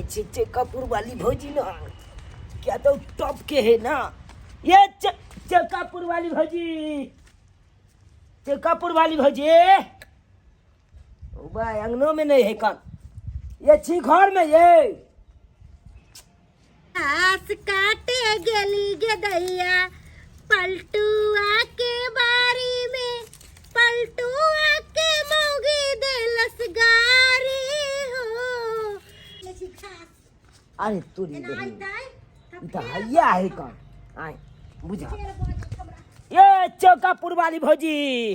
छे कपूर वाली भौजी ना क्या तो टॉप के है ना ये चकापुर वाली भौजी, चकापुर वाली भौजी। ओ भाई, अंगनो में नहीं है कौन ये छी घर में ये। घास काटे गेली गेदैया पलटुआ के बारी में, पलटुआ के मौगी देलस गारी हो। अरे तोरी बहिन, ई तऽ हैया है कौन आय बुझा ये चौकापुर वाली भौजी।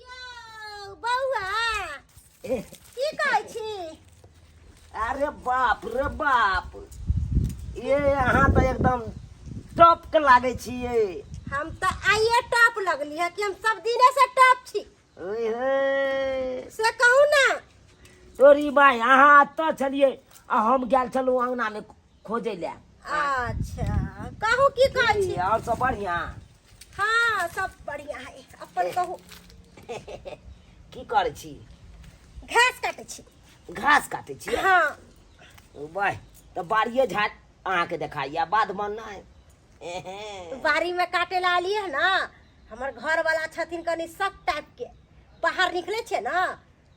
यौ बौआ, ए, की कहै छी? अरे बाप रे बाप, ये अहाँ तऽ एकदम टॉप के लागै छियै। हम तऽ आइए टॉप लगली है कि हम सब दिने से टॉप छी? ओए हे, से कहू ना। तोरी भाई, अहाँ एतऽ छलियै आ हम गेल छलहुँ अङ्गनामे खोजै लए। अच्छा, कहू की कहै छी? और सब बढ़िआँ? हाँ, सब बढ़िया है, अपन कहू। की करै छी? घास काटै छी। घास काटै छी? हाँ। ओ बाय, तऽ बाड़िए झाड़ अहाँके देखाइया, बाध मन नहि एहे। बाड़ी में काटे ला आलिए है ना, हमर घर वाला छथिन कनी सख्त टाइप के, बाहर निकले छै ना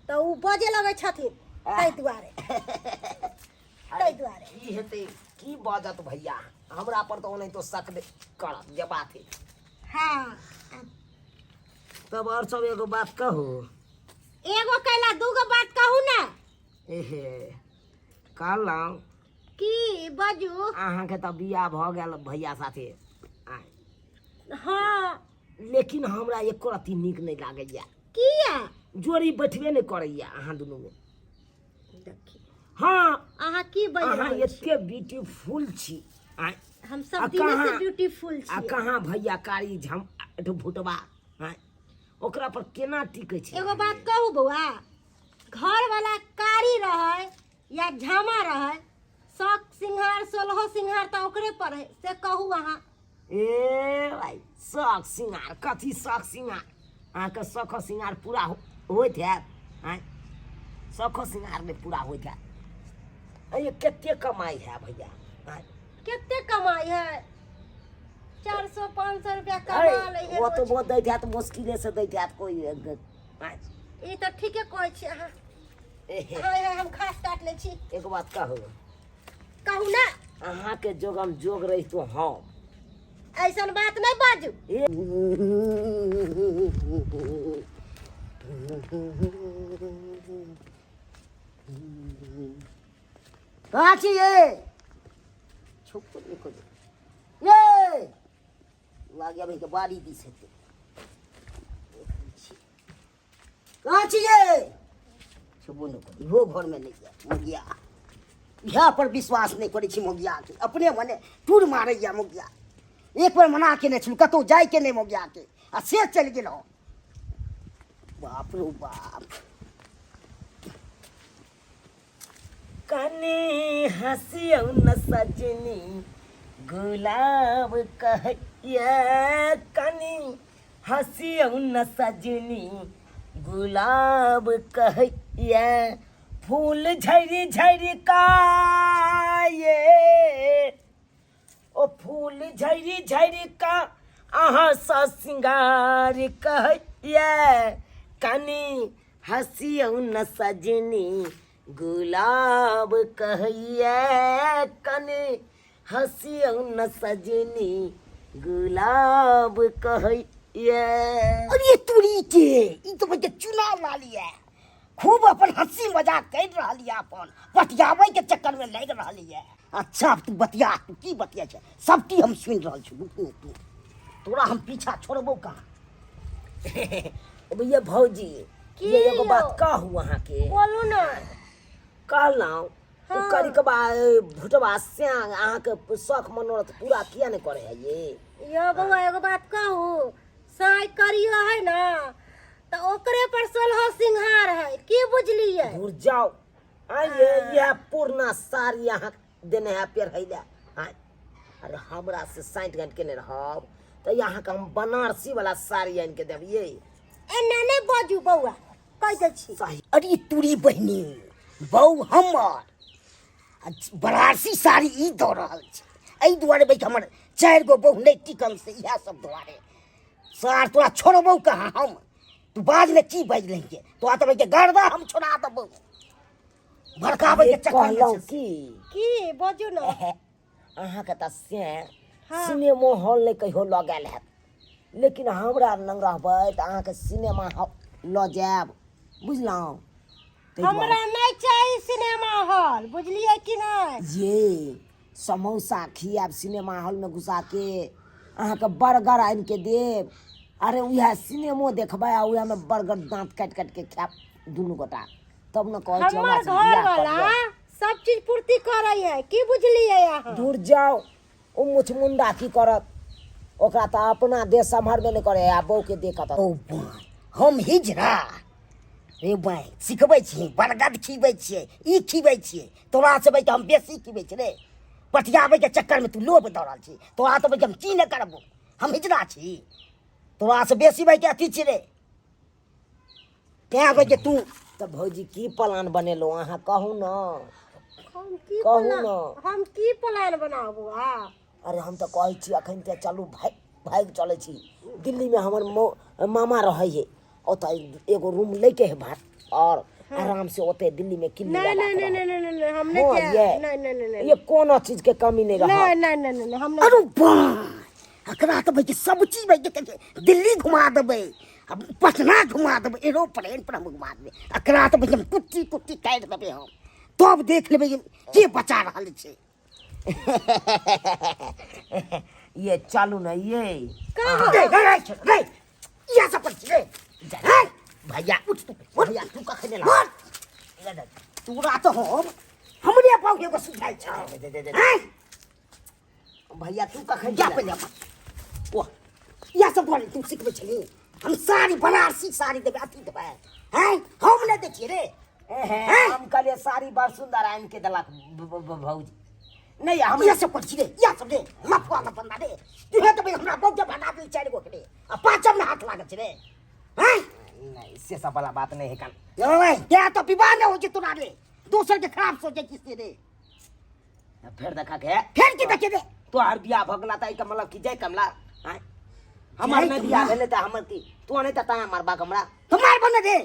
तऽ उ बजे लगै छथिन, ताहि दुआरे ताहि दुआरे। की हेतै, की बाजत भैया हमरा पर तऽ ओनाहितो शक नहि करत जे बात है। हाँ। तब और सब एगो बात कहू? एगो कैला, दूगो बात कहू ना। एहे, कहलहुँ की बजू। अहाँके तऽ बियाह भऽ गेल भैया साथे आय? हाँ। लेकिन हमरा एको रत्ती नीक नहि लागैया। किया? जोड़ी बैठबे नहि करैया अहाँ दुनूमे। देखी। हाँ। अहाँ की बाजि अहाँ रहल छी? एते ब्यूटीफुल छी आँय। हम आ सब दिने से ब्यूटीफुल आ छी। कहाँ भैया कारी झम भुटबा आँय, ओकरा पर केना टिकै छै? एगो बात कहू बौआ, घर वाला कारी रहे या झामा रहे, शौक सिंगार सोलहो सिंगार तऽ ओकरे पर है, से कहू अहाँ। ए भाइ, शौक सिंगार कथी? शौक सिंगार अहाँके शौक सिंगार पूरा होइत हैत आँय? शौक सिंगार नहि पूरा होइत हैत? अरे कते कमाइ है भैया आँय? कते कमाई है? 400 500 रुपया अरे कमा लै है वो तो रोज। वो दैत हैत, मुश्किले से दैत हैत कोई आँय? ई तऽ ठीके कहै छी अहाँ। एहे। हाँ हाँ, हम घास काट लै छी। एगो बात कहू? कहू ना। अहाँके जोग हम जोग रहितो हम। ऐसन बात नहीं बाजू। कहाँ छी ये? छुप निकल ये लागे अभी के बाड़ी दिस हेतै। कहाँ छी ये? छुबो नहि करी, इहो घरमे नहि यऽ मोगिया। इएह पर विश्वास नहि करै छी मोगियाके, अपने मने टूर मारैया मोगिया। एक बेर मना केने छलहुँ कतहु जाइके नहि मोगियाके, आ से चलि गेलहुँ। बाप रो बाप। कनी हँसियौ न सजनी, गुलाब कहैया। कनी हँसियौ न सजनी, गुलाब कहैया। फूल झरि झरि का ये, ओ फूल झरि झरि का अहाँ सँ सिंगार कहैया। कनी हँसियौ न सजनी, गुलाब कहैया। कनी हँसियौ न सजनी, गुलाब कहैया। अरे तुरी के, ई तो बच्चा चुनाव ला लिया, खूब अपन हंसी मजाक कर रहल ये, अपन बतियाबै के चक्कर में लागि रहल ये। अच्छा, तू बतिया, तू की बतिया छै सब की हम सुनि रहल छी। रुकू तू, तोरा हम पीछा छोड़बो कहाँ। भैया भौजी की ये एगो बात यौ? कहू अहाँके? बोलू ना। कहलहुँ ओ हाँ। करिकबा भुटबा श्याम अहाँके शौक मनोरथ पूरा किया नहि करे है ये? यो बौआ, एगो बात कहू, साँय करियो है ना तऽ ओकरे पर सोलहो सिंहार है, की बुझलियै? दूर जाओ आइए, यह पुरना साड़ी अहाँ देने है पेरहै लए आँय? अरे हमरा से साठि घंट केने रहब तऽ अहाँके हम बनारसी वाला साड़ी आनि के देब ये। एना नहि बाजू बौआ, कहि दै छी। सही। अरे तुरी बहिनी, बौ हमर आ बनारसी साड़ी ई दऽ रहल छै। एहि दुआरे भाई हमर 4 गो बहु नहि टिकल से इएह सब दुआरे। सार तोरा छोड़बौ कहाँ हम? तू बाज ने, की बाजि लही के तोरा तऽ भाई गर्दा हम छोड़ा देबौ। भड़काबै के चक्कर में कहलहुँ की की बजू ने। अहाँके तऽ से सिनेमो हॉल नहि कहियो लऽ गेल हैत, लेकिन हमरा लग रहबै तऽ अहाँके सिनेमा हॉल लऽ जायब, बुझलहुँ? ताहि दुआरे हमरा नहि चाही सिनेमा हॉल, बुझलियै कि नहि? ये समोसा खियाब सिनेमा हॉलमे घुसाके, अहाँके बर्गर आनिके देब। अरे उएह सिनेमो देखबै आ उएहमे बर्गर दाँत काटि काटिके खायब दुनू गोटा, तब ने कहै छी हमर हमरा से घर बियाह वाला करियौ। सब चीज पूर्ति करै है, की बुझलियै अहाँ? दूर जाउ, ओ मुछमुंडा की करत? ओकरा तऽ अपना देह सम्हरबे नहि करे आ बहू के देखत। ओ बाय, हम हिजरा रे बाय, सिखबै छी, बरगद खिबै छियै, ई खिबै छियै, तोरा से भाई हम बेसी खिबै छी रे। पटियाबै के चक्कर में तू लोभ दऽ रहल छी। तोरा तऽ भाई हम की नहि करबो, हम हिजरा छी, तोरा से बेसी भाई के अथी छी रे। तें भाई तू तऽ भौजी की प्लान बनेलहुँ अहाँ कहू ने। हम की कहू प्लान ने। हम की प्लान बनाबू बौआ? अरे हम तऽ कहै छी अखन तऽ चलू भागि भागि चलै छी दिल्लीमे। हमर मामा रहै है ओतऽ, एगो रूम लैके है भात और आराम से ओते दिल्लीमे किल्ली नहीं लगा नहीं के नहीं रहब। नहीं नहीं नहीं, हम नहीं हाँ जाएब। ये नहीं नहीं नहीं नहीं ये कोनो चीज के कमी नहीं रहा। नहीं नहीं नहीं नहीं, हम नहीं। अरे वाह, एकरा तऽ भाई सब चीज भाई के दिल्ली घुमा देबै, आ पटना घुमा देबै, एरोप्लेन पर हम घुमा देबै। एकरा तऽ भाई हम कुट्टी कुट्टी काटि देबै हम, तब देख लेबै के बचा रहल छै। ये चलू ने ये। कहाँ? रे रे रे रे, इएह सब पर छी रे। रे भैया उठ तू, भैया तू कखन एला? तोरा तऽ हम हमरे बाबू एगो सुझाइ छौ। हैं? भैया तू कखन जा पहिले अपन ओ इएह सब दुआरे तू सिखबै छली। हम साड़ी बनारसी साड़ी देबै, अथी देबै हैं, हम नहि दै छियै रे। हैं? हम कहलियै साड़ी बड़ सुंदर आनि के देलक भौजी। नहीं हम इएह सब करै छी रे, इएह सब रे लफुआ लफंदा रे। तुहे तऽ हमरा बहुत बना देली 4 गो के रे, आ पाँचम में हाथ लागल छै रे। हैं? नहीं से सब वाला बात नहीं है कान। ओए तें तऽ विवाह नहि होइ छै तोरा रे, दोसर के खराब सोचै छी से रे। फेर देखा के फेर की देखे रे? तोहर बियाह भऽ गेला तऽ एहिके मतलब कि जय कमला आँय हमर नहि बियाह भेलै तऽ हमर की तू नहि तऽ ताया मारबाक हमरा तो मार बने रे।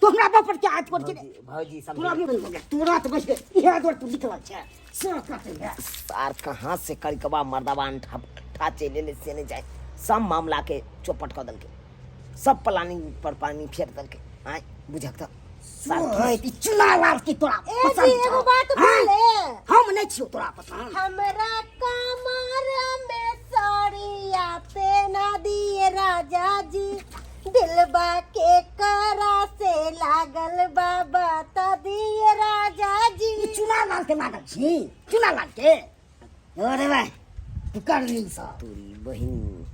तू हमरा बाप पर क्या हाथ कर के भौजी सब तोरा नहीं तोरा तो बस इहे दुआर तू निकलल छै से कटे है सार कहाँ से करिकबा मर्दबा अंठा ठा चलि एलै से नहि जाय। सब मामला के चौपट कऽ देलकै, सब प्लानिंग पर पानी फेर देलकै। आँय बुझक तऽ सार की चुना लाल की तोरा ए पसंद जी, एगो छौ? बात आँय? बोले। हम नहि छियौ तोरा पसंद। हमरा कमर में साड़िया पहना दिए राजा जी, दिलबा के करा से लागल बाबा त दिए राजा जी। ई चुना लाल के लागल छी, चुना लाल के। अरे भाई तू कर ली सब तोरी बहिन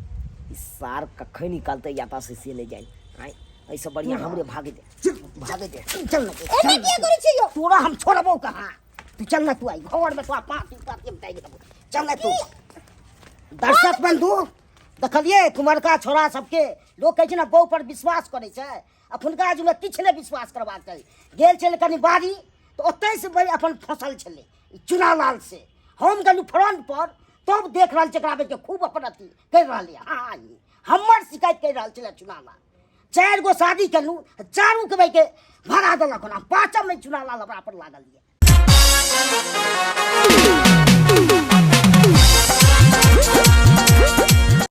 ई सार कखन निकलतै याता से से ले जाए। आँय एहिसँ बढ़िआँ हमरे भागे दे, भागे दे। चल ना, चल एना ना। किया करै छी यौ? तोरा हम छोड़बौ कहाँ? तू चल ना, तू आई घर में तोरा पाँच रुपया के बताइ देबौ, चल ना तू। दर्शक बंधु देखलियै कुमरका छोड़ा सबके लोक कहै छै ने बहु पर विश्वास करै छै, अखुनका जुगमे किछु नहि विश्वास करबाक चाही। गेल छलै कनि बाड़ी तऽ ओतहि से बड़ी अपन फसल छलै ई चुनालाल से। हम गेलहुँ फ्रंट पर तब देख रहल छै एकरा बेच के खूब अपन अथी करि रहल यऽ। हाँ, ई हमर शिकायत करि रहल छलै चुनालाल। 4 गो शादी केलहुँ, चारू के भाई के भगा देलक। ओना पाँचम में चुनालाल हमरा पर लागल यऽ।